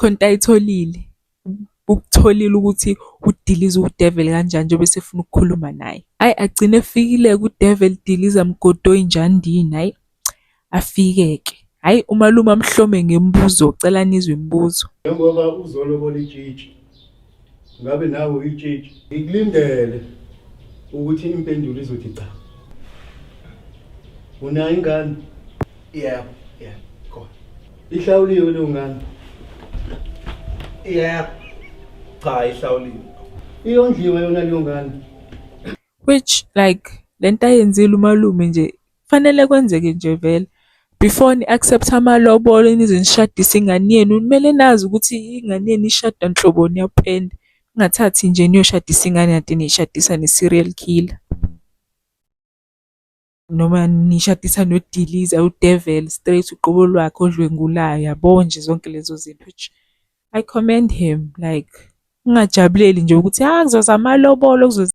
Khona into ayitholile, ukutholile ukuthi udiliza u-devil kanjani njengoba esefuna ukukhuluma naye. Hhayi, agcine efikile-ke u-devil diliza mgodoyi njandini, hhayi afike-ke. Hhayi, umalume amhlome ngemibuzo, cela nizwe imibuzo. Njengoba uzolobola itshitshi, ngabe nawe uyitshitshi? Ngikulindele ukuthi impendulo izothi cha. Unayo ingane? Yebo, yebo, khona. Ihlawuliwe leyo ngane? Yebo. Cha, ihlawuliwe. Iyondliwa yona leyo ngane? Which like lento ayenzile umalume nje fanele kwenzeke nje vele. Before ni-accept amalobolo nize nishadise ingane yenu, kumele nazi ukuthi ingane yenu ishada nhloboni yapende. Ningathathi nje niyoshadisa ingane kanti niyishadisa ne-serial killer. Noma nishadisa nodiliza u-devil straight uqobo lwakhe odlwengulayo, yabo nje zonke lezo zinto. Which I commend him, like ungajabuleli nje ukuthi ah kuzoza amalobolo kuzoza.